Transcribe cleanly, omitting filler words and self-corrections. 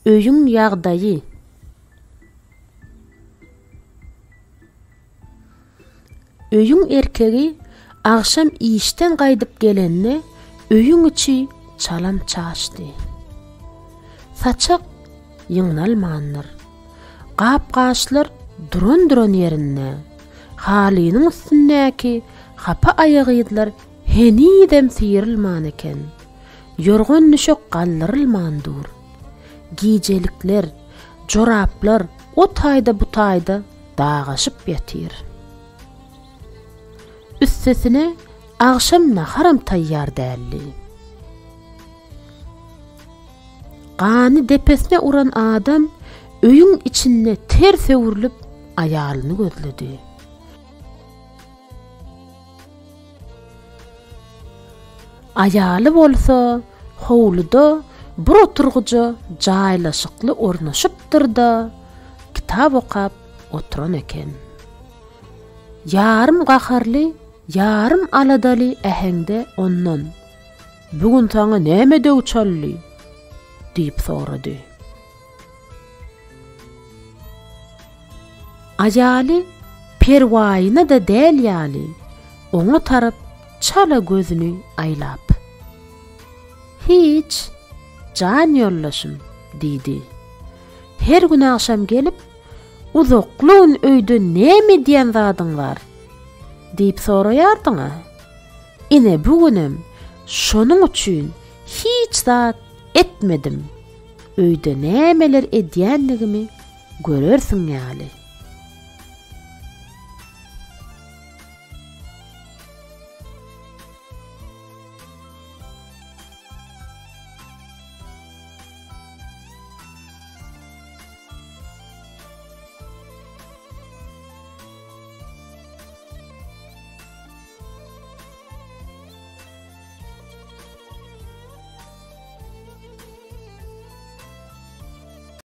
Öýüň ýagdaýy. Öýüň erkegi agşam işden gaýdyp gelende öýüň içi çalam-çaşdy. Saçak ýygnalmandyr. Gap-gaçlar duran-duran ýerinde. Halynyň üstündäki hapa aýagyzlar henizem syrylman eken. Ýorgan-düşek galdyrylman dur. Gijelikler, joraplar o taýda-bu taýda dagaşyp ýatyr. Üstesine agşam naharam taýýar däldi. Gany depesine uran adam öýüň içinde ters öwrülip aýalyny gözledi. Aýaly bolsa howluda bir oturgyja jaýlaşykly ornaşypdyr-da, kitap okap oturan eken. Ýarym gaharly, ýarym aladaly äheňde ondan, Bu gün saňa näme döw çaldy? diýip sorady. Aýaly perwaýyna-da däl ýaly, oňa tarap çala gözüni aýlap. Hiç, jan ýoldaşym, diýdi. Her gün agşam gelip, uzakly gün öýde näme edýän zadyň bar? diýip soraýardyň-a. Ine bu günem şonuň üçin hiç zat etmedim. Öýde nämeler edýänligimi görersiň ýaly.